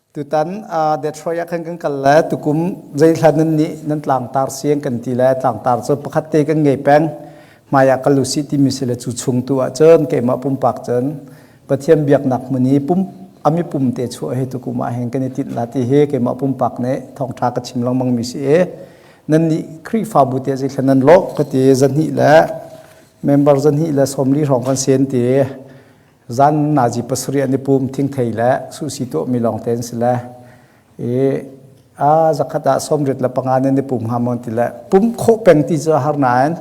Tutan Detroit ah khan kan kal le tukum zeihlan nan nih nan tlangtar siang kan ti le tlangtar cu pakhat te kan ngei peng. Hmai ah kal usih timi si le cu chung tu ahcun keimah pumpak cun Pathian biaknak hmun i pum ami pum te chuah hi tukum ah hin kan i tinh la ti hi keimah pumpak nih thawngṭha ka chim lengmang mi si i nan nih Khrihfabu te zeihlan nan lawh ka ti zahnih le member zahnih le sawmli hrawng kan sen ti Zan nazi pasarih an i pum thingthei le suhsi tuahmi lawng te an si le i a zakhat ah sawmriat le panga nan i pum hnga maw ti le pum khawh peng ti cu a har nain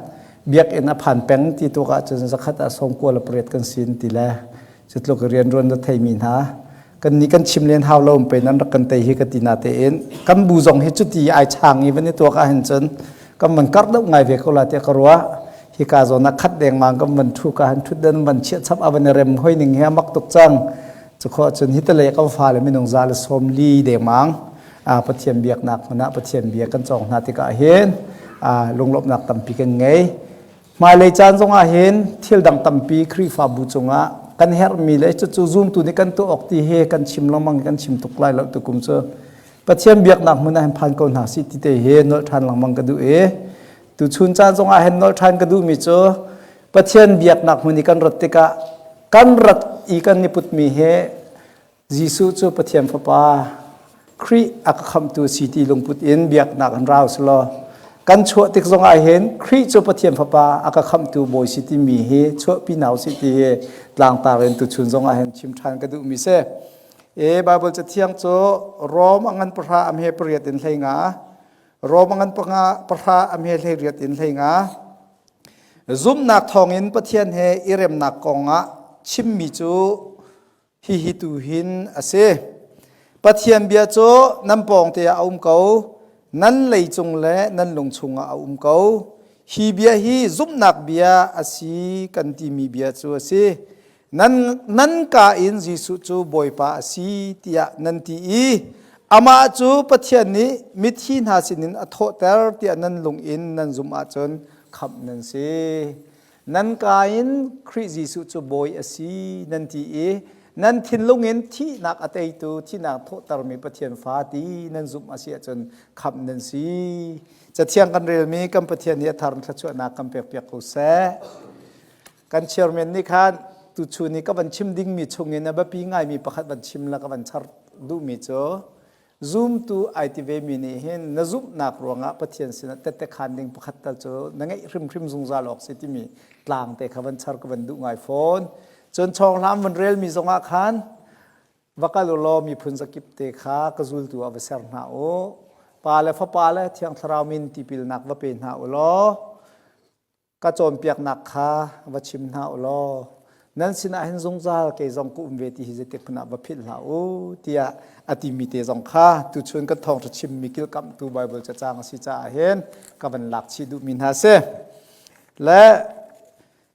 biakinn a phan peng ti tuk ahcun zakhat ah sawmkua le pariat kan sin ti le cu tluk rian ruan na theimi hna kan nih kan chim len hau lo pe nan rak kan tei hi ka ti na tein kan bu zong hi cuti ai chang i van i tuak ahhin cun kan van karh deuh ngai ve ko la tiah ka ruah. Hika zawn ah khat dengmang kan van thu ka han thut dan van chiah chap a van i rem hoi ning hi a mak tuk cang. Cu khawh cun hi tale kan fale minung za le sawm li dengmang Pathian biaknak hmun ah Pathian bia kan cawng hna tikah hin lunglawmhnak tampi kan ngei. Hmailei caan zongah hin thil dang tampi Khrihfabu cungah kan herhmi le cucu zumtu nih kan tuah awk ti hi kan chim lengmang kan chim tuk lai lo tukum cu. Pathian biaknak hmun ah hin phan ko hna sih ti te hi nolh ṭhan lengmang ka duh i tuchun caan zongah hin nolh ṭhan ka duhmi cu Pathian biaknak hmun i kan rat tikah kan rat i kan i putmi hi Jesuh cu Pathian Fapa Khrih a ka khamhtu si ti lungput in biaknak in rau selaw kan chuah tik zongah hin Khrih cu Pathian Fapa a ka khamhtu Bawi si timi hi chuahpi hna usih ti hi tlangtar in tuchun zongah hin chim ṭhan ka duhmi si. E Bible cathiang cu Rom a ngan pahra a hme pariat in hlei nga Rom a ngan panga pahra a hme hlei riat in hlei nga Zumnak thawngin Pathian he i remnak kongah chimmi cu hihi tu hin a si. Pathian bia cu nan pawngte ah a um ko, nan lei cung le nan lung chungah a um ko. Hi bia hi zumhnak bia a si kan timi bia cu a si. Nan, nan ka in Jesuh cu Bawipa a si tiah nan ti i amah cu Pathian nih mithi hna sinin a thawhter tiah nan lung in nan zumh ahcun khamh nan si. Nan ka in Khrih Jesuh cu Bawi a si nan ti i nan thinlung in thihnak a teitu thihnak thawhtermi Pathian fa ti nan zumh a si ahcun khamh nan si. Cathiang kan relmi kan Pathian nih a thar in thluachuahnak kan pekpiak ko seh. Kan chairman nih khan tuchun i ka van chim dingmi chungin a biapi ngaimi pakhat van chim la ka van char duhmi cu zumtu ai ti vemi nih hin na zumhnak ruangah Pathian sinah tette khan ding pakhat tal cu na ngeih hrimhrim zungzal awk si timi tlang te kha van char ka van duh ngai fawn. Cun chawnghlam van relmi zongah khan va kal u law miphun zakip te kha ka zultu ah va ser hna u. Pa le Fapa le Thiang Thlarau min tipilnak va pe hna u law ka cawnpiaknak kha va chim hna u law nan sinah hin zungzal kei zong ka um ve ti hi zeitik hmanh ah va philh hlah u tiah a timi te zong kha tuchun kan thawngṭha chimmi kilkamhtu Baibal cacang a si caah hin ka van lak chih duhmi hna si. Le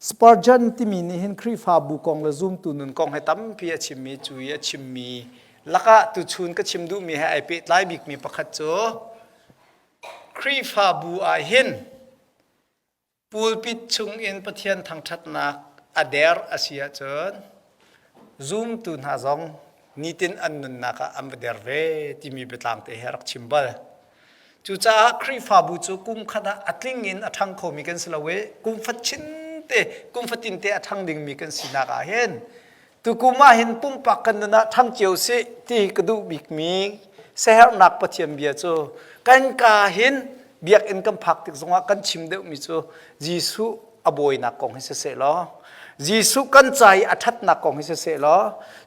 Spurgeon timi nih hin Khrihfabu kong le zumtu nun kong he tampi a chimmi cu i a chimmi lakah tuchun ka chim duhmi he ai pehtlai bikmi pakhat cu Khrihfabu ah hin Pulpit chungin Pathian thangṭhatnak a der a si ahcun zumtu hna zong nitin an nunnak ah an va der ve timi biatlang te he rak chim bal. Cucaah Khrihfabu cu kum khat ah a tling in a ṭhang khomi kan si lo i kum fachin te kum fatin te a ṭhang dingmi kan sinak ah hin Tukum ah hin pumpak kan nun ah ṭhang cio sih ti ka duh bikmi siaherhnak Pathian bia cu kan ka hin biakinn kan phak tik zongah kan chim deuhmi cu Jesuh a bawinak kong hi siseh law Jesuh kan ca i a ṭhatnak kong hi siseh law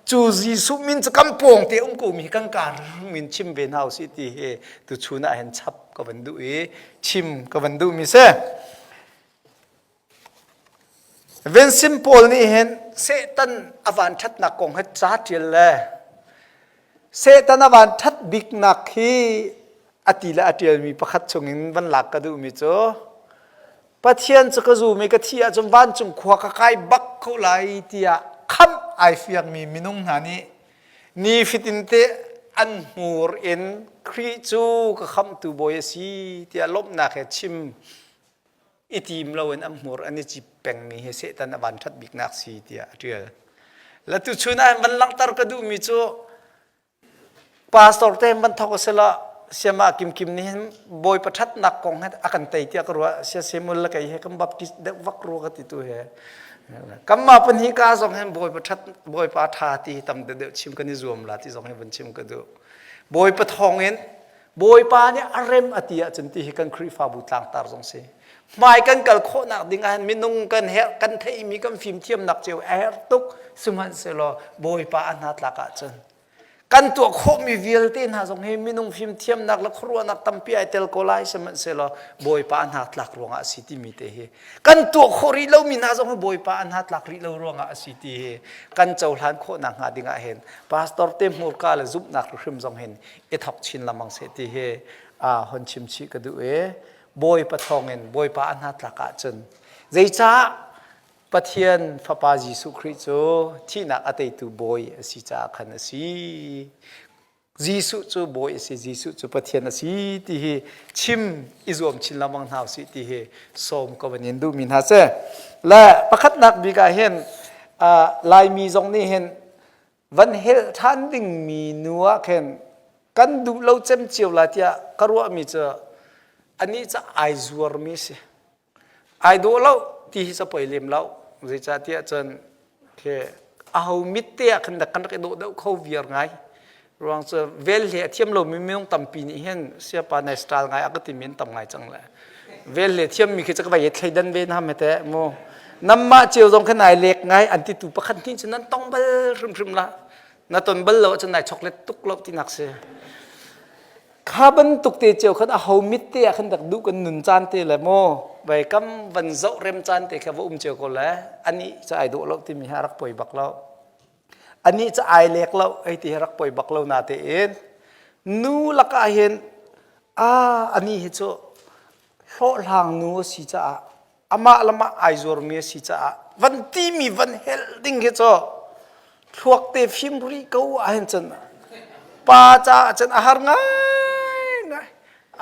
cu Jesuh min cu kan pawng te um komi hi kan kaa min chim ve hna usih ti hi tuchun ah hin chap ka van duh i chim ka van duhmi si. Vensim pawl nih hin Satan a vanṭhatnak kong hi ca ṭial le Satan a vanṭhat biknak hi a ti le a ṭialmi pakhat chungin van lak ka duhmi cu Pathian cu ka zum i ka thih ahcun vancung khua ka kai bak ko lai tiah khamh ai fiangmi minung hna nih nifatinte an hmur in Khrih cu ka khamhtu bawi a si tiah lawmhnak he chim i tim loin an hmur an i cip pengmi hi Satan a van ṭhat biknak si tiah a ṭial. La tuchun ah van langhter ka duhmi cu Pastor te van thok sila siama kimkim nih hin Bawipa ṭhatnak kong he a kan tei tiah ka ruah. Sia Samuel le kei he kan Baptist deuh vak rua ka ti tu he. Kanmah pan hi ka zong hin Bawipa ṭhat Bawipa ṭha ti tam deuh deuh chim kan i zuam la ti zong hi vun chim ka duh. Bawipa thawng in Bawipa nih a rem a ti ahcun ti hi kan Khrihfabu tlangtar zong si. Hmai kan kal khawhnak ding ah hin minung kan herh kan theihmi kan fimthiamnak cio a herh tuk sihmanhsehlaw Bawipa a hna tlak ahcun kan tuah khawhmi vialte hna zong hi minung fimthiamnak le khuaruahnak tampi ai tel ko lai sihmanhsehlaw Bawipa a hna tlak ruangah a si timi te hi kan tuah khawh rih lomi hna zong hi Bawipa a hna tlak rih lo ruangah a si ti hi kan cohlan khawhnak hnga dingah hin pastor te hmurka le zumhnak hrim zong hin i thok chin lengmang seh ti hi hon chim chih ka duh i Bawipa thawngin Bawipa a hna tlak ahcun zeicah Pathian Fapa Jesuh Khrih cu thihnak a teitu bawi a si caah khan a si. Jesuh cu bawi a si, Jesuh cu Pathian a si ti hi chim i zuam chin lengmang hna usih ti hi sawm ka van in duhmi hna si. Le pakhatnak bik ah hin Laimi zong nih hin van helh ṭhan dingmi nu ah khin kan duh lo cem cio la tiah ka ruahmi cu anih cu ai zuarmi si. Ai dawh lo ti hi ca poi lem lo. Zeicahtiah cun khi aho mit te ah khin kan rak i dawh deuh kho viar ngai. Ruang cu vel hle a thiam lomi minung tampi nih hin siapa nai style ngai a ka timi an tam ngai cang le. Vel hle thiammi khi cu ka vai thleidan ve na mete mu. Namah cio zong khin ai lek ngai an titu pakhat hnih cu nan tong bal hrimhrim la. Na ton bal lo ahcun nai choklet tuk lo tinak si. Kha bantuk te cio khan aho mit te ah khan rak duh kan nun caan te le maw vai kam van zoh rem caan te kha va um cio ko le anih ca ai dawh lo timi hi a rak poi bak lo anih ca ai lek lo ei ti hi rak poi bak lo na te in nu lakah hin a ani hi cu hlawhhlang nu a si caah amah le mah ai zuarmi a si caah van timi van helh ding hi cu thluak te fim rih ko ahhin cun pa caah cun a har ngaingai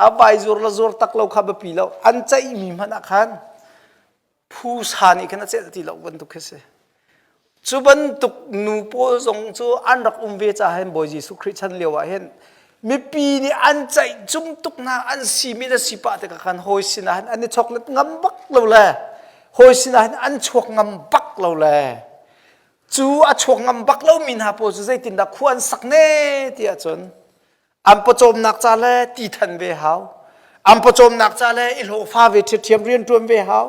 a vai zuar le zuar tak lo kha biapi lo an ceihmi hmanh ah khan phusa nih khan a celh ti lo bantuk khi si Cu bantuk nu pawl zong cu an rak um ve caah hin Bawi Jesuh Khrih chan lio ah hin mipi nih an ceih cum tuk hna an simi le sipa tikah khan hawi sinah hin an i choklet ngam bak lo le hawi sinah hin an chuak ngam bak lo le cu a chuak ngam bak lomi hna pawl cu zeitindah khua an sak ne ti ahcun An pawcawmnak ca le ti than ve hau. An pawcawmnak ca le i hlawhfa ve ṭhiamṭhiam rianṭuan ve hau.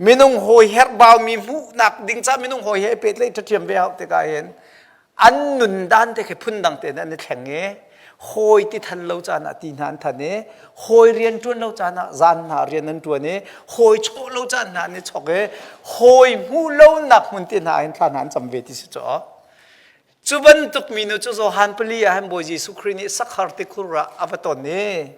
Minung hawi herhbaumi hmuhnak ding ca minung hawi he i pehtlaih ṭhiamṭhiam ve hau tikah hin an nun dan te khi phundang tein an i thleng i hawi ti than lo caan ah ti hna an than i hawi rian ṭuan lo caan ah zan hna rian an ṭuan i hawi chawh lo caan hna an i chok i hawi hmuh lonak hmun te hna hin thla hna an cam ve ti si caw. Cu bantuk minu cu Johan pali ah hin Bawi Jesuh Khrih nih sakhar tikhur ah a va ton i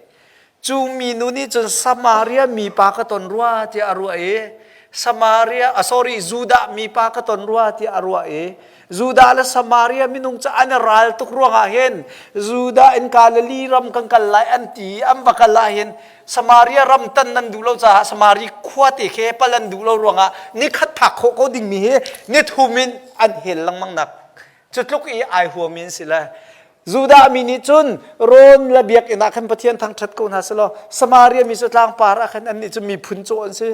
cu minu nih cun Samaria mipa ka ton rua tiah a ruah i Samaria ah sorry Judah mipa ka ton rua tiah a ruah i Judah le Samaria minung cu an i ral tuk ruangah hin Judah in Galilee ram kan kal lai an ti i an va kal ah hin Samaria ram tan nan duh lo caah Samari khua te khi pal an duh lo ruangah nikhat phak khawh ko dingmi hi nithum in an hel lengmang nak cu tluk i ai huami an si le Judah mi nih cun rawn le biakinn ah khan Pathian thangṭhat ko hna selaw Samaria mi cu tlangpar ah khan annih cu miphun cawh an si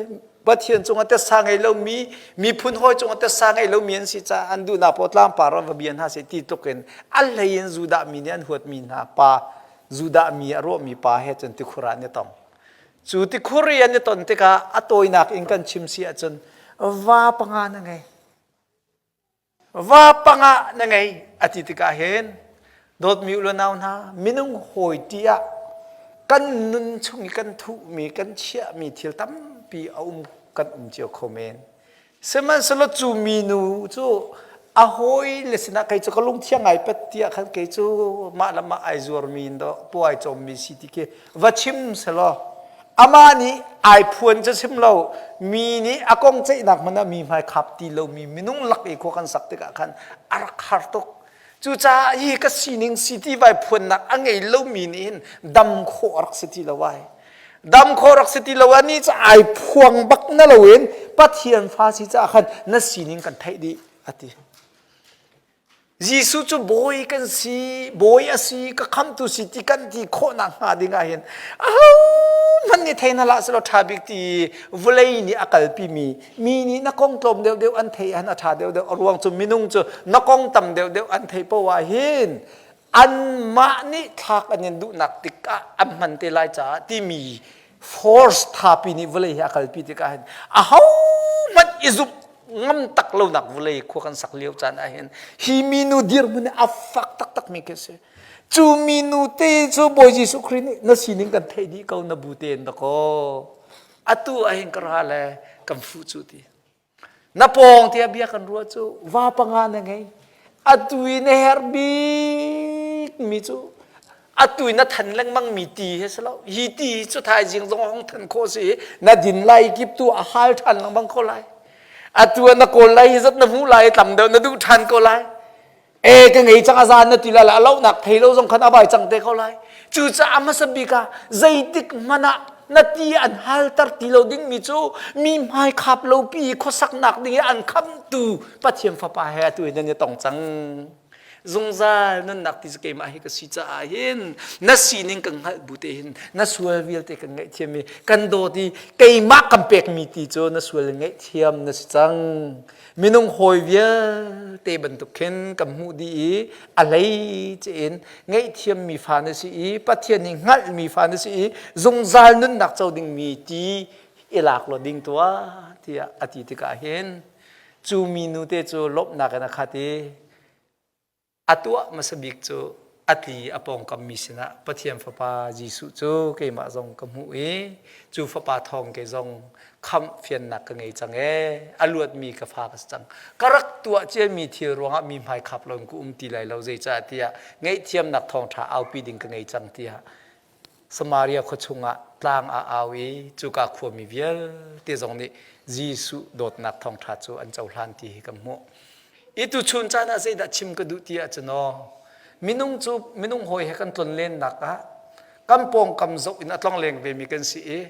Pathian cungah tessa ngei lomi miphun hawi cungah tessa ngei lomi an si caah an duhnak paoh tlangpar ah va bia hna seh ti tluk in a hlei in Judah mi nih an huatmi hna pa Judah mi a ruahmi pa he cun tikhur ah an i tong cu tikhur i an i ton tikah a tawinak in kan chim si ahcun va panga na ngei Va panga na ngei a ti tikah hin dawtmi u le nau hna minung hawi ti ah kan nun chung i kan thuhmi kan chiahmi thil tampi a um kan um cio kho men. Sihmanhsehlaw cu minu cu a hawi le sinah kei cu ka lungthiang ai pet tiah khan kei cu mah le mah ai zuarmi in dawh puai cawmmi si ti khi va chim selaw amah nih ai phuan cu chim lo mi nih a kong ceihnak hmanh ah mi hmai khap ti lomi minung lak i khua kan sak tikah khan a rak har tuk cucaah hi ka sining si ti vai phuannak a ngei lomi nih hin dam khawh a rak si ti lo ai dam khawh rak si ti lo ani cu ai phuang bak na loin Pathian fa si caah khan na sining kan theih dih a ti. Jesuh cu bawi kan si, bawi a si, ka khamtu si ti kan ti khawhnak hnga ding ah hin ahohmanh nih thei hna hlah selaw ṭha bik ti vawlei nih a kalpi mi mi nih na kong tlawm deuhdeuh an theih han a ṭha deuhdeuh a ruang cu minung cu na kong tam deuhdeuh an theih poah ah hin anmah nih thlak an in duhnak tikah an hman te lai caah timi force thapi nih vawlei hi a kalpi tikah hin ahohmanh i zumh ngam tak lonak vawlei khua kan sak lio caan ah hin hi minu dirhmun hi a fak taktak mi khi si. Cu minu te cu Bawi Jesuh Khrih nih na sining kan theih dih ko na bu tein dakaw atu ah hin ka ra le kan fuh cu ti. Na pawng tiah bia kan ruah cu va panga na ngei. Atu i na herh bik mi cu atu i na than lengmang mi ti hi si lo. Hi ti hi cu thaizing zong hong than khawh si na din lai kip tu a hal ṭhan lengmang ko lai. Atu ah na kawl lai hi zat na hmuh lai tlam deuh na duh ṭhan ko lai. E ka ngei cang a zan na ti lai a lohnak thei lo zong khan a vai cang te ko lai. Cucaah hmasa bik ah zeitik hmanh ah na ti an halter ti lo dingmi cu mi hmai khap lo pi khuasaknak ding i an khamtu Pathian Fapa he atu hi nan i tong cang. Zungzal nunnak ti cu keimah hi ka si caah hin na sining ka hngalh bu te hin na sual vialte kan ngaihthiam i kan dawt i keimah kan pekmi ti cu na sual ngaihthiam na si cang. Minung hawi vialte bantuk khin kan hmuh dih i a hleice in ngaihthiammi fa na si i Pathian nih hngalhmi fa na si i zungzal nunnak co dingmi ti i lak law ding tuah tiah a ti tikah hin cu minu te cu lawmhnak in a khat i A tuah hmasa bik cu a tli a pawngkam mi sinah Pathian Fapa Jesuh cu keimah zong ka hmuh i cu Fapa thawng kei zong khamh fiannak ka ngei cang ee a luatmi ka fa ka si cang. Ka rak tuah ciami thil ruangah mi hmai khap loin ka um ti lai lo zeicah tiah ngaihthiamnak thawngṭha aupi ding ka ngei cang tiah Samaria khua chungah tlang a au i cuka khuami vialte zong nih Jesuh dawtnak thawngṭha cu an cohlan ti hi kan hmuh. I tuchun caan ah zeidah chim ka duh ti ahcun aw, minung cu minung hawi he kan tlonlennak ah kan pawngkam zoh in a tlongleng vemi kan si i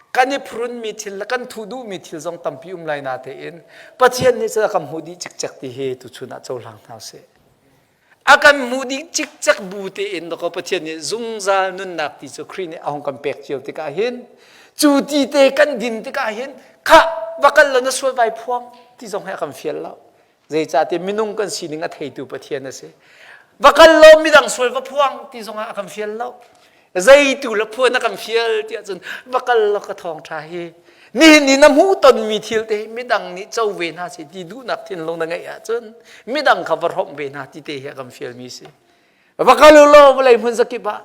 kan i phurunmi thil le kan thuh duhmi thil zong tampi um lai natein Pathian nih cun a kan hmuh dih cikcek ti hi tuchun ah cohlang hna usih. A kan hmuh dih cikcek bu tein dakaw Pathian nih zungzal nunnak ti cu Khrih nih a hung kan pek cio tikah hin cu ti te kan din tikah hin khah va kal law na sual vai phuang ti zong hi a kan fial lo. Zeicahtiah minung kan sining a theitu Pathian a si. Va kal law midang sual va phuang ti zongah a kan fial lo. Zeitu le phuan a kan fial tiah cun va kal law ka thawngṭha hi nihin ni na hmuh tonmi thil te midang nih co ve hna seh ti duhnak thinlung na ngeih ahcun midang kha va hrawmh ve hna ti te hi a kan fialmi si. Va kal u law vawlei hmun zakip ah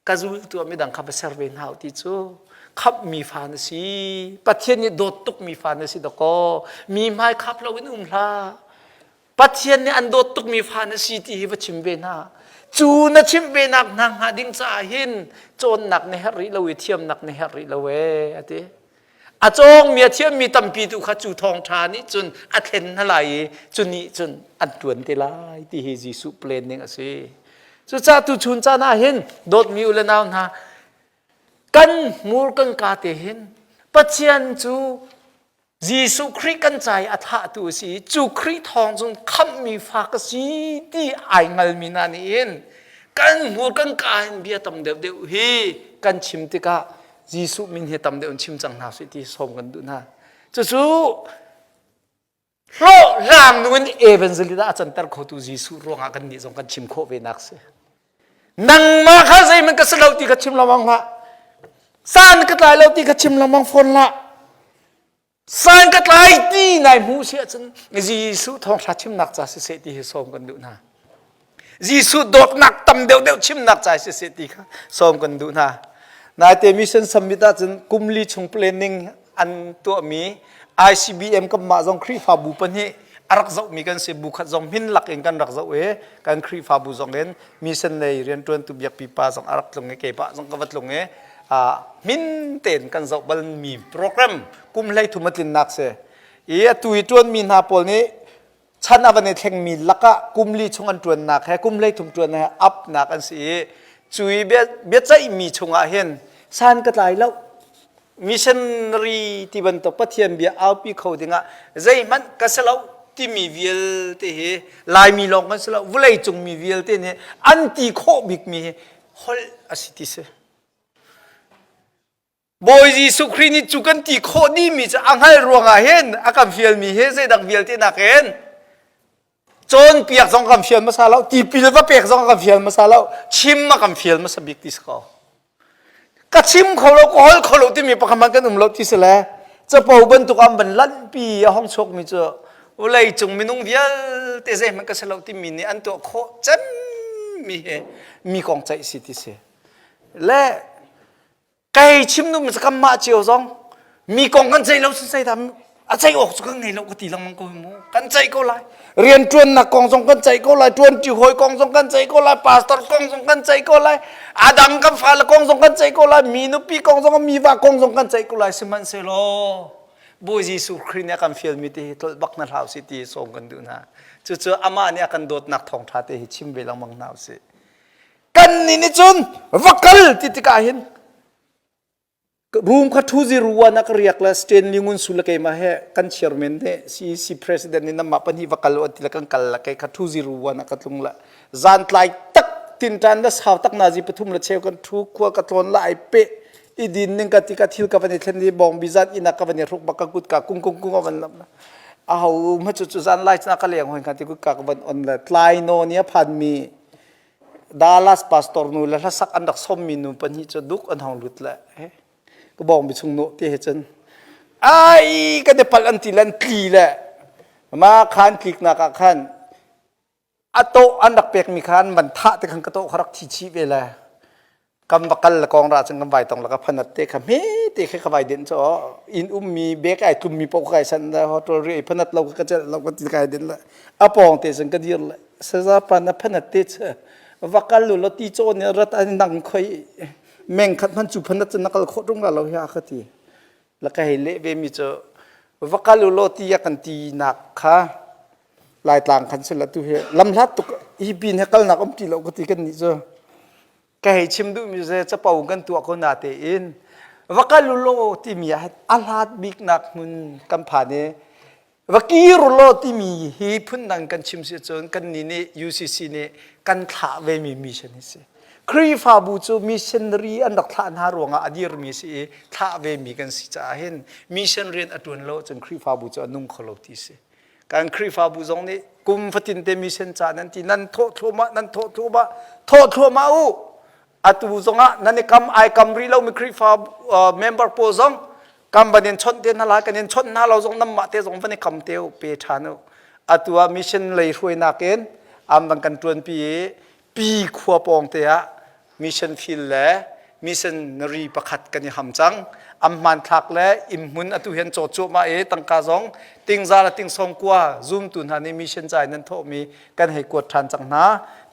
ka zultu ah midang kha va ser ve hna u ti cu khamhmi fa na si. Pathian nih dawt tukmi fa na si dakaw mi hmai khap loin um hlah. Pathian nih an dawt tukmi fa na si ti hi va chim ve hna. Cu na chimh ve nak hna hnga ding caah hin cawnnak na herh rih lo i thiamnak na herh rih lo ee a ti. A cawngmi a thiammi tampi tu kha cu thawngṭha nih cun a thlen hna lai i cu nih cun an ṭuan te lai ti hi Jesuh plan ning a si. Cucaah tuchun caan ah hin dawtmi u le nau hna kan hmur kan ka te hin Pathian cu Jesuh Khrih kan ca i a thlahtu a si i cu Khrih thawng cun khamhmi fa ka si ti ai hngalmi hna nih hin kan hmur kan ka hin bia tam deuhdeuh hi kan chim tikah Jesuh min hi tam deuh in chim cang hna sih ti sawm kan duh hna. Cucu hlawhhlang nu in evangelist ah a canter khotu Jesuh ruangah kan nih zong kan chim khawh ve nak si. Nangmah kha zeihmanh ka si lo ti kha chim lengmang hlah. San ka tlai lo ti kha chim lengmang fawn hlah. San ka tlai ti nai hmuh si ahcun Jesuh thawngṭha chimnak ca siseh ti hi sawm kan duh hna. Jesuh dawtnak tam deuhdeuh chimnak ca siseh ti kha sawm kan duh hna. Naite Mission Summit ahcun kum li chung planning an tuahmi ICBM kanmah zong Khrihfabu pahnih a rak zohmi kan si bu khat zong hmin lak in kan rak zoh i kan Khrihfabu zong in mission lei rianṭuantu biakpi pa zong a rak tlung i keimah zong ka va tlung i hmin tein kan zoh balmi program kum 13 a tlinnak si i atu i ṭuanmi hna pawl nih chan a van i thlengmi lakah kum li chung an ṭuannak he kum 13 ṭuan he apnak an si i cu i biaceihmi chungah hin san ka tlai lo missionary ti bantuk Pathian bia aupi kho dingah zeihmanh ka si lo. timi vialte hi Laimi lawng kan si lo, vawleicung mi vialte nih an ti khawh bikmi hi holh a si ti si. Bawi Jesuh Khrih nih cu kan ti khawh dihmi cu a hngalh ruangah hin a kan fialmi hi zeidang vialte nakin cawnpiak zong kan fial hmasa lo, tipil va pek zong kan fial hmasa lo, chim a kan fial hmasa bik ti si ko. Ka chim kho lo, ka holh kho lo timi pakhat hmanh kan um lo ti si le capo bantuk an van lanhpi a hong chuakmi cu vawlei cung minung vialte zeihmanh ka si lo timi nih an tuah khawh cemmi hi mi kong ceih si ti si. Le Kei chim duhmi cu kanmah cio zong mi kong kan ceih lo cun zeidah a ceih awk cu kan ngei lo ka ti lengmang ko mu. Kan ceih ko lai. Rianṭuannak kong zong kan ceih ko lai. Ṭuanṭi hawi kong zong kan ceih ko lai. Pastor kong zong kan ceih ko lai. A dang kan fale kong zong kan ceih ko lai. Mi nupi kong zong mi va kong zong kan ceih ko lai. Sihmanhsehlaw Bawi Jesuh Khrih nih a kan fialmi te hi tlolh bak na hlah usih ti sawm kan duh hna. Cucu amah nih a kan dawtnak thawngṭha te hi chim ve lengmang hna usih. Kan nih nih cun va kal ti tikah hin room kha 201 ah ka riak le Stanley Ngun Su le keimah he kan chairman nih CEC president nih namah pahnih va kal u ti le kan kal le kei kha 201 ah ka tlung le zan tlai tak tinṭan le sau tak nazi pathum le cheu kan thu khua ka tlawn la ai pe i din ning ka ti ka thil ka van i thlen i bawng bi zan inn ah ka van i hruk bak ka kut ka kung kung kung a van lam a ho ma cu cu zan lai cun ka leng hoi ka ti kut ka ka van on le tlai no ni a phan mi Dallas pastor nu le hlasak an rak sawmmi nu pahnih cu duk an hong lut le ka bawng bi chung nawh ti he cun ai ka te pal an ti le an tli le ma khan tliknak ah khan a tawh an rak pekmi khan van thah te khan ka tawh kha rak thi chih ve le Kan va kal le kong ra cun kan vai tong la ka phanat te kha hme te kha ka vai den cho inn ummi bek ai tlummi paoh ka kai san le hotel ri phanat lo ka celh lo ka ti kai den le a pawng te cun ka dir le saza pa na phanat te che va kal lu lo ti chaw ne rat an nang khoi meng khat hman chu phanat cun na kal khawh tung la lo hi ka ti la ka hei leh ve mi cu va kal u law ti a kan ti nak kha Laitlang khan sila tu hi lamhlat tuk hi pin he kalnak um ti lo ka ti kan nih cu Ka hei chim duhmi cu capo kan tuah ko na tein va kal u law timi ah a hlat biknak hmun kan phan i va kir u law timi hi phundang kan chim si cun kannih nih UCC nih kan thlah vemi mission hi si. Khrihfabu cu missionary an rak thlah hna ruangah a dirmi si i thlah vemi kan si caah hin mission rian a ṭuan lo ahcun Khrihfabu cu a nung kho lo ti si. Kan Khrihfabu zong nih kum fatin te mission ca nan ti nan thawh thluahmah nan thawh thluahmah thawh thluahmah u atu zongah nan i kam ai kam rih lomi Khrihfa member pawl zong kam van in chawnh te hna lai kan in chawnh hna lo zong nanmah te zong van i kam te u pe ṭhan u atu ah mission lei hruainak in am van kan ṭuanpi i pi khua pawng te ah mission field le missionary pakhat kan i ham cang. Am hmanthlak le inn hmun atu hian caw cuahmah i tangka zong tingza le tingsawng kua zumtu hna nih mission ca in nan thawhmi kan hei kuat ṭhan cang hna.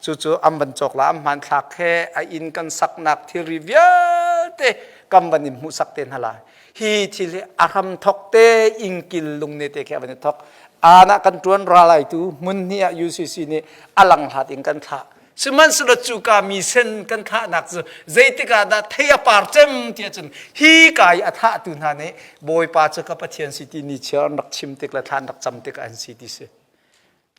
Cucu am van cawk la am hmanthlak he a inn kan saknak thilri vialte kam van in hmuhsak te hna lai. Hi thil hi a hram thok te ingkil lungne te khi a van i thok. Aan ah kan ṭuan ralai tu hmun hnih ah UCC nih a langhlat in kan thlah. Sihmanhsehlaw cuka mi sen kan thlahnak cu zeitik ah dah thei a par cem tiah cun hi ka i a thahtu hna nih Bawipa cu ka Pathian si ti ni chiar an rak chim tik le thla an rak cam tik an si ti si.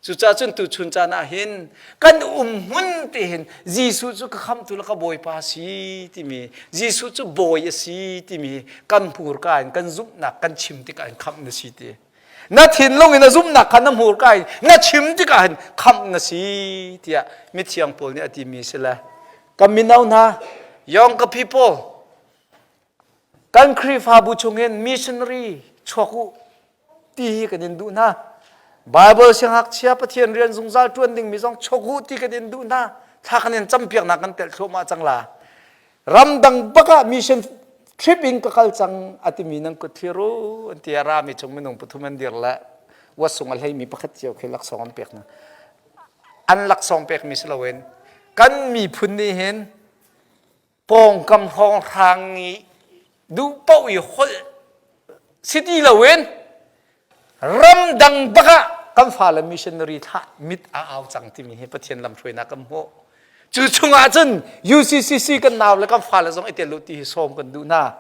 Cucaah cun tuchun caan ah hin kan um hmun te hin Jesuh cu ka khamhtu le ka Bawipa si timi Jesuh cu bawi a si timi kan hmurka in kan zumhnak kan chim tikah in khamh na si ti. Na thinlung in na zumhnak kha na hmurka in na chim tikah hin khamh na si tiah mithiang Paul nih a timi si le kan mino hna young ka people kan Khrihfabu chungin missionary chuak u ti hi kan in duh hna. Bible siangngakchia Pathian rian zungzal ṭuan dingmi zong chuak u ti kan in duh hna. Thla kan in campiaknak kan telh thluahmah cang la. Ramdang bak ah mission trip in ka kal cang a timi nan kut thlir u an ti a rami chung minung pathum an dir le wasung a hleimi pakhat cio khi laksawng an pek hna. An laksawng pekmi si loin kan miphun nih hin pawngkam hrawnghrang i duh paoh i holh si ti loin ramdang bak ah kan fale missionary thlah mit a au cang timi hi Pathian lamhruainak kan hmuh. Cu chungah cun UCCC kan nau le kan fale zong i tel u ti hi sawm kan duh hna.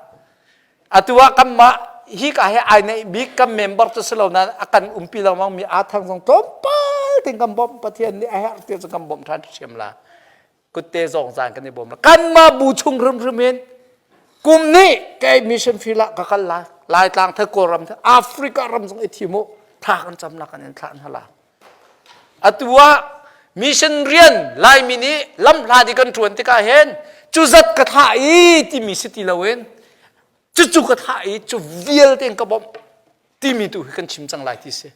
Atu ah kanmah hi ka he ai neih bik kan member cu si lo nain a kan umpi lengmang mi aa thang zong tlawmpal tin kan bawmh Pathian nih a herh ti cu kan bawmh ṭhan ṭhiam la. Kutte zong zan kan i bawm la. Kanmah bu chung hrimhrim in kum nih kei mission field ah ka kal lai. Laitlang the Kawlram the Africa ram zong i thim u. Thla kan cam la kan in thlah hna la. Atu ah mission rian Laimi nih lamhlat i kan ṭuan tikah hin cu zat ka thlah i timi si ti loin cucu ka thlah i cu vialte in ka bawmh timi tu hi kan chim cang lai ti si.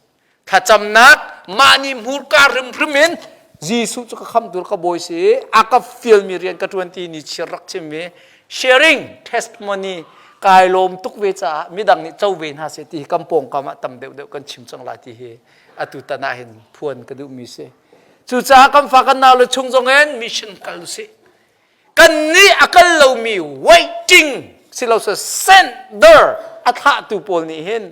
Thlacamnak mah nih hmurka hrimhrim in Jesuh cu ka khamtu ka bawi si i a ka fialmi rian ka ṭuan ti ni chir rak chim i sharing testimony kai lawm tuk ve caah midang nih co ve hna seh ti hi kan pawngkam ah tam deuhdeuh kan chim cang lai ti hi atu tan ah hin phuan ka duhmi si. Cucaah kan fa kan nau le chung zong in mission kal usih. Kan nih a kal lomi waiting silo sender a thlahtu pawl nih hin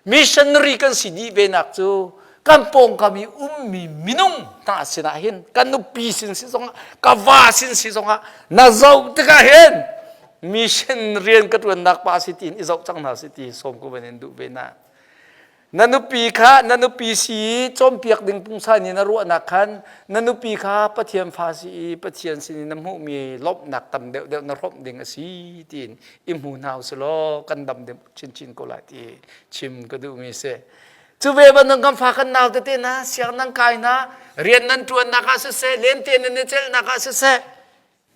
missionary kan si dih ve nak cu kan pawngkam i ummi minung hna sinah hin kan nupi sin si zongah ka va sin si zongah na zoh tikah hin mission rian ka ṭuannak pa si tiin i zoh cang hna si ti sawm ko van in duh ve na. Na nupi kha na nupi si i cawnpiak ding pungsan in na ruahnak khan na nupi kha Pathian fa si i Pathian sin in na hmuhmi lawmhnak tam deuhdeuh na hrawmh ding a si tiin i hmu hna usih law kan dam deuh chinchin ko lai ti chim ka duhmi si. Cu ve bantuk kan fa kan nau tete hna siang nan kai hna rian nan ṭuannak ah siseh lente nan i celhnak ah siseh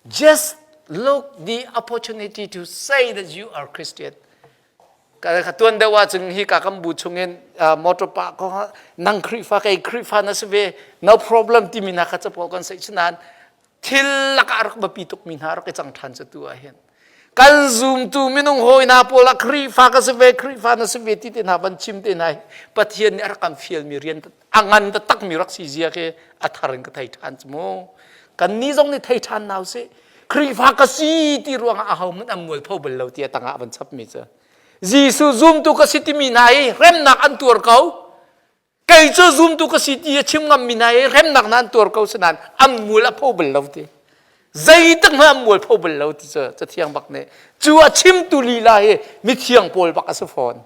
Just look the opportunity to say that you are Christian. Ka tuan deuh ahcun hi ka kan bu chungin motor pa ko nang Khrihfa kei Khrihfa na si ve no problem timi hna kha capo kan saih nain thil lakah rak biapi tukmi hna rak i cang ṭhan cu tu ah hin kan zumtu minung hawi hna pawl ah Khrihfa ka si ve Khrihfa na si ve ti te hna van chim te hna hi Pathian nih a rak kan fialmi rian a ngan takmi rak si zia khi a thar in ka thei ṭhan cu mu kan nih zong nih thei ṭhan nau sih Khrihfa ka si ti ruangah aho hmanh an mualpho bal lo ti a tangah van chapmi cu Jesuh zumtu ka si timi hna hi hremnak an tuar ko kei cu zumtu ka si ti a chim ngammi hna hi hremnak na an tuar ko sinain an mual a pho bal lo ti zeitik hmanh an mual pho bal lo ti cu cathiang bak nih cu a chimtu lila hi mithiang pawl bak a si fawn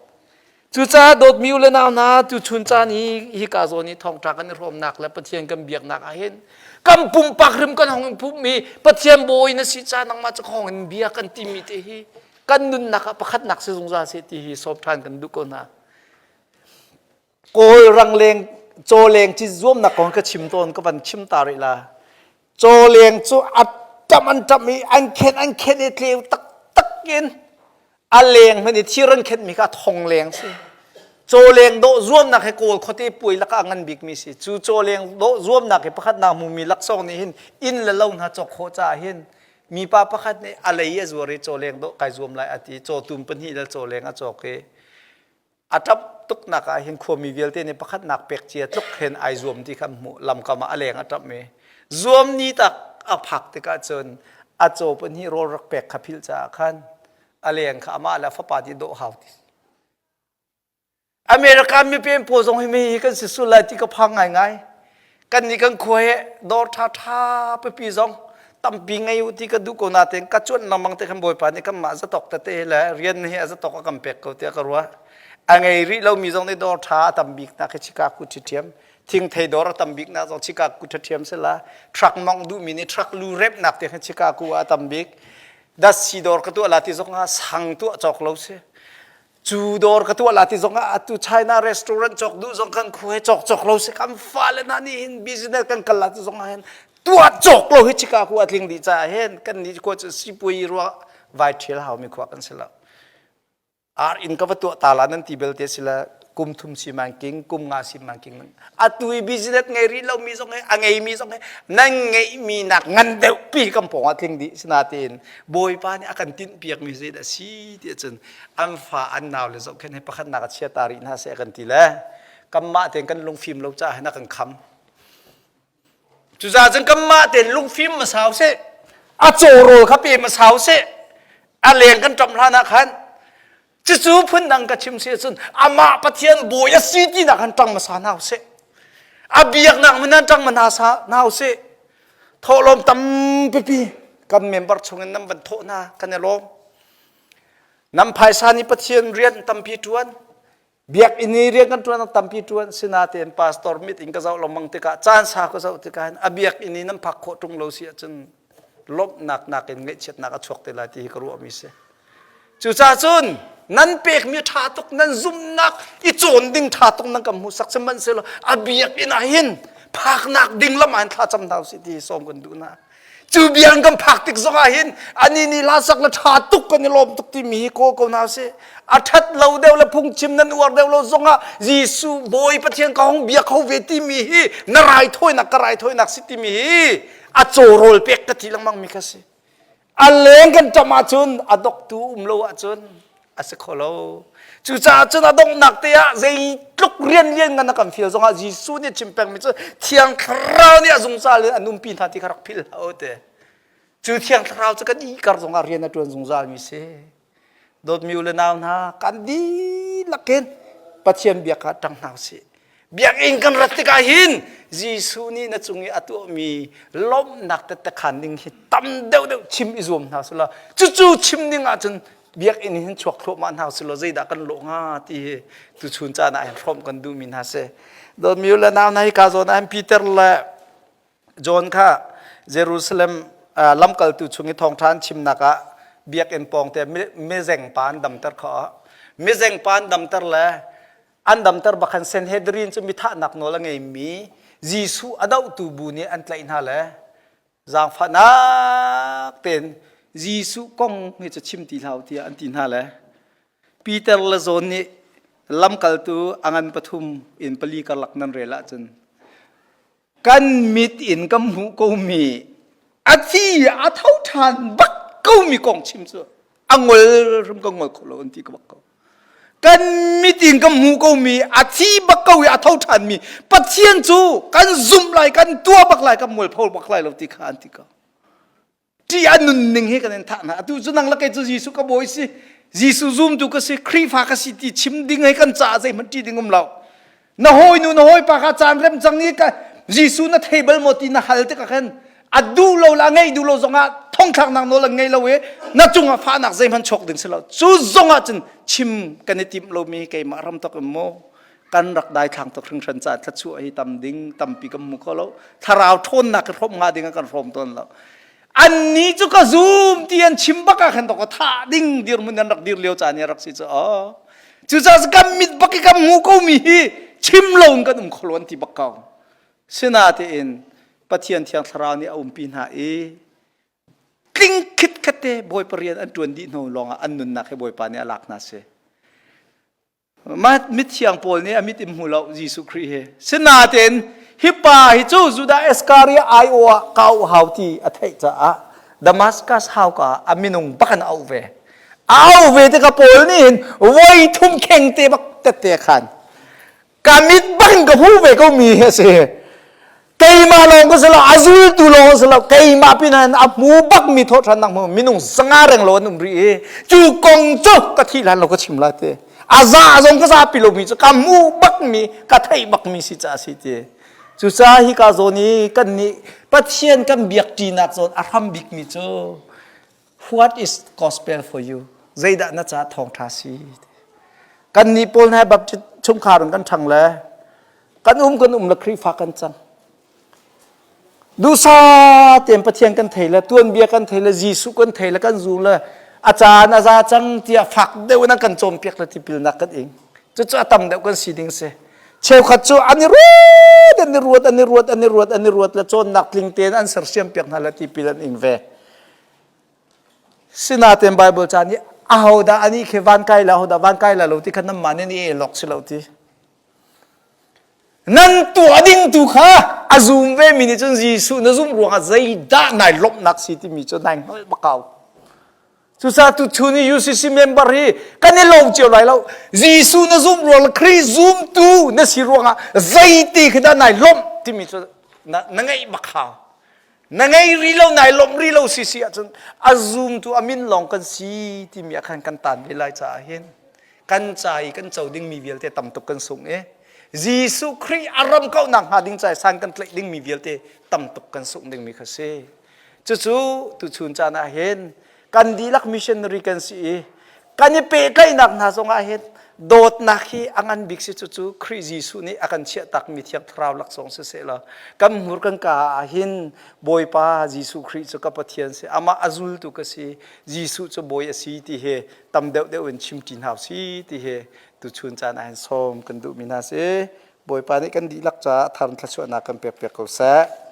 Cucaah dawtmi u le nau hna, tuchun caan hi hika zawn i thawngṭha kan i hrawmnak le Pathian kan biaknak ah hin kan pumpak hrim kan hong in pumhmi Pathian bawi na si ca nangmah cu hong in bia kan timi te hi kan nunnak ah pakhatnak si zungzal seh ti hi sawm ṭhan kan duh ko hna. Kawl rangleng cawleng ci zuamnak kong ka chim tawn ka van chim ta rih la. Cawleng cu a ṭam an ṭam i an khen an khen i tleu taktak in a leng hmanh i thir an khenhmi kha thong leng si cawleng dawh zuamnak hi kawl khuate puai lakah a ngan bikmi si cu cawleng dawh zuamnak hi pakhat nak hmumi laksawng nih hin inn le lo hna cawk khawh caah hin mipa pakhat nih a lei a zuar i cawleng dawh kai zuam lai a ti cawtum pahnih le cawleng a cawk i A ṭap tuknak ah hin khuami vialte nih pakhatnak pek cia tluk hin ai zuam ti kha an hmuh. Lamkam ah a leng a ṭap i zuam ni tak a phak tikah cun a caw pahnih rawl rak pek kha philh caah khan a leng kha amah le a fapa nih dawh hau ti. America mipem pawl zong hi mi hi kan si sul lai ti ka phang ngaingai. Kannih kan khua hi dawr ṭhaṭha pipi zong tampi ngei u ti ka duh ko natein ka cuanh lengmang te khan Bawipa nih kanmah zatok tete le rian hi a zatok a kan pek ko tiah ka ruah. A ngei rih lomi zong nih dawr ṭha a tam bik nak hi Chicago ṭhiṭhiam thingthei dawr a tam bik nak zong Chicago ṭhaṭhiam si la truck mongh duhmi nih truck lu remnak te khan Chicago ah a tam bik datsi dawr ka tuah la ti zong ah sang tuah cawk lo si Cu dawr ka tuah la ti zong ah atu China restaurant cawk duh zong kan khu he cawk cawk lo si kan fale hna nih hin business kan kal la ti zong ah hin tuah cawk lo hi Chicago a tling dih caah hin kan nih khua cu sipui ruah vai ṭhial haumi khua kan si lo. Ar in ka va tuah ta la nan ti belte si la kum thum si man king kum nga si man king atu i business ngei rih lomi zong he a ngeimi zong he nan ngeihmi nak ngan deuh pi kan pawng ah tling dih sinatein Bawipa nih a kan tinhpiakmi zeidah a si ti ahcun an fa an nau le zohkhenh hi pakhatnak a chia ta rih hna seh kan ti le kanmah tein kan lungfim lo caah hin a kan kham cucaah cun kanmah tein lungfim hmasa usih a cawrawl kha pe hmasa usih a leng kan ṭam hlan ah khan cucu phundang ka chim si ahcun amah Pathian bawi a si tinak khan ṭang hmasa hna usih a biaknak hmanh an ṭang hmasa hna usih thawhlawm tampipi kan member chungin nan van thawh hna kan i lawm. Nan phaisa nih Pathian rian tampi ṭuan. Biakinn i rian kan ṭuan tampi ṭuan. Sinain pastor mit in ka zoh lengmang tikah caan sa ka zoh tikah hin a biakinn i nan phak khawh ṭung lo si ahcun lawmhnak nakin ngaihchiatnak a chuak te lai ti hi ka ruahmi si. Cucaah cun nan pekmi ṭha tuk, nan zumhnak i cawn ding ṭha tuk nan kan hmuhsak sihmanhsehlaw a biakinn ah hin phaknak ding lam ah hin thlacam hna usih ti hi sawm kan duh hna. Cu biakinn kan phak tik zong ah hin ani nih hla sak le ṭha tuk kan i lawm tuk timi hi kawl ko hna usih. A ṭhat lo deuh le phungchim nan uar deuh lo zong ah Jesuh Bawi Pathian ka hung bia kho ve timi hi na raithawinak ka raithawinak si timi hi a caw rawl pek ka ti lengmang mi kha si. A leng kan ṭam ahcun a doktu um lo ahcun a si kho lo. Cucaah cun a donghnak te ah zeitluk rian lian ngan a kan fial zongah Jesuh nih chim pengmi cu Thiang Thlarau nih a zungzal in a nunpi hna ti kha rak philh hlah u ti. Cu Thiang Thlarau cu kan ihkar zongah rian a ṭuan zungzalmi si. Dawtmi u le nau hna, kan dihlak in Pathian bia kha ṭang hna usih. Biakinn kan rat tikah hin Jesuh nih na cung i a tuahmi lawmhnak tette khan ding hi tam deuhdeuh chim i zuam hna sila cucu chim ding ahcun biakinn hin chuak thluahmah hna sila zeidah kan lawh hnga ti hi tuchun caan ah hin hrawmh kan duhmi hna si. Dawtmi u le nau hna hi ka zawn ah hin Peter le John kha Jerusalem lamkaltu chung i thawngṭha an chimnak ah biakinn pawngte mizeng pa an damter kho. Mizeng pa an damter le an damter bakhan Sanhedrin cu mithahnak nawl a ngeimi Jesuh a dohtu bu nih an tlaih hna le zaangfahnak tein Jesuh kong hi cu chim ti hlah u tiah an ti hna le Peter le John nih lamkaltu a ngan pathum in pali karlak nan rel ahcun kan mit in kan hmuh komi a thi a tho ṭhan bak komi kong chim cu a ngol hrim ka ngol kho lo an ti ka bak ko kan mit in kan hmuh komi a thi bak ko i a tho ṭhanmi Pathian cu kan zumh lai kan tuah bak lai kan mualpho bak lai lo ti kha an ti ko ṭih a nunning hi kan in thah hna atu cu nang le kei cu Jesuh ka bawi si Jesuh zumtu ka si Khrihfa ka si ti chim ding hei kan caah zeihmanh ṭih ding um lo na hawinu na hawipa kha caan rem cang i ka Jesuh na thei bal maw ti na hal tikah khan a duh lo la ngeih duh lo zongah thongthlaknak nawl an ngei lo i na cungah fahnak zeihmanh chuak ding si lo cu zongah cun chim kan i timh lomi keimah ram tok in maw kan rak daithlang tuk hringhran caah thluachuah hi tam ding tampi kan hmu kho lo thlarau ṭhawnnak hi hrawm nga ding ah kan hrawm tawn lo anni cu ka zum ti an chim bak ah khan ka thah ding dirhmun an rak dir lio caan i rak si cu oh cucaah kan mit bak i kan hmu ko mi hi chim lo in kan um kho lo an ti bak ko sinatein Pathian thiang thlarau nih a umpi hna i tling khitkhat te Bawipa rian an ṭuan dih hnu lawngah an nunnak hi Bawipa nih a lak hna si Mah mithiang pawl nih a mit in hmu lo Jesuh Khrih hi. Sinain hi pa hi cu Judah Iskariot aiawh ah ka auh hau ti a theih caah Damascus hauka ah a minung bak in a auh ve. A auh ve tikah Paul nih hin voi thum kheng te bak tette khan ka mit bak in ka hmu ve ko mi hi a si. Keimah lawng ka si lo, a zultu lawng si lo, keimah pinah a hmu bakmi thawhṭhannak hmu minung zanga reng lo an um rih i cu kong cu ka thih hlan lo ka chim lai ti. A za zong ka zapi lomi cu ka hmu bakmi, ka theih bakmi si caah si ti. Cucaah hika zawn i kan nih Pathian kan biakṭinak zawn a hram bikmi cu what is gospel for you? Zeidah na caah thawngṭha si? Kan nih pawl hna Baptist chungkhar in kan ṭhang le kan um kan um le Khrihfa kan cang. Duhsah tein Pathian kan thei le tuanbia kan thei le Jesuh kan thei le kan zum le a caan a za cang tiah fak deuh in an kan cawnpiak le tipilnak kan ing. Cucu a tam deuh kan si ding si. Cheukhat cu an i ruat an i ruat an i ruat an i ruat an i ruat le cawnnak tling tein an sersiam piak hna le tipil an ing ve. Sinain Bible ca nih ahodah anih khi van kai la ahodah van kai la lo ti kha nanmah nih i elawk si lo ti. Nan tuah ding tu kha a zum ve mi nih cun Jesuh na zumh ruangah zeidah nai lawmhnak si timi cu nai hngalh bak ko. Cucaah tuchun i UCC member hi kan i lawm cio lai lo. Jesuh na zumh ruang le Khrih zumtu na si ruangah zeiti khi dah nai lawmh timi cu na, na ngeih bak hau. Na ngei rih lo, nai lawmh rih lo si si ahcun a zumtu a min lawng kan si timi ah khan kan taan ve lai caah hin kan ca i kan co dingmi vialte tam tuk kan sung i Jesuh Khrih a ram kauhnak hnga ding ca i san kan tlaih dingmi vialte tam tuk kan sungh dingmi kha si. Cucu tuchun caan ah hin kan dihlak missionary kan si i. Kan i pehtlaihnak hna zongah hin dawtnak hi a ngan bik si cucu Khrih Jesuh nih a kan chiah takmi Thiang Thlarau laksawng siseh law kan hmur kan ka ah hin Bawipa Jesuh Khrih cu ka Pathian si amah a zultu ka si Jesuh cu Bawi a si ti hi tam deuhdeuh in chim ṭi hna si ti hi tuchun caan ah hin sawm kan duhmi hna si. Bawipa nih kan dihlak caah thar thluachuahnak kan pek piak ko seh.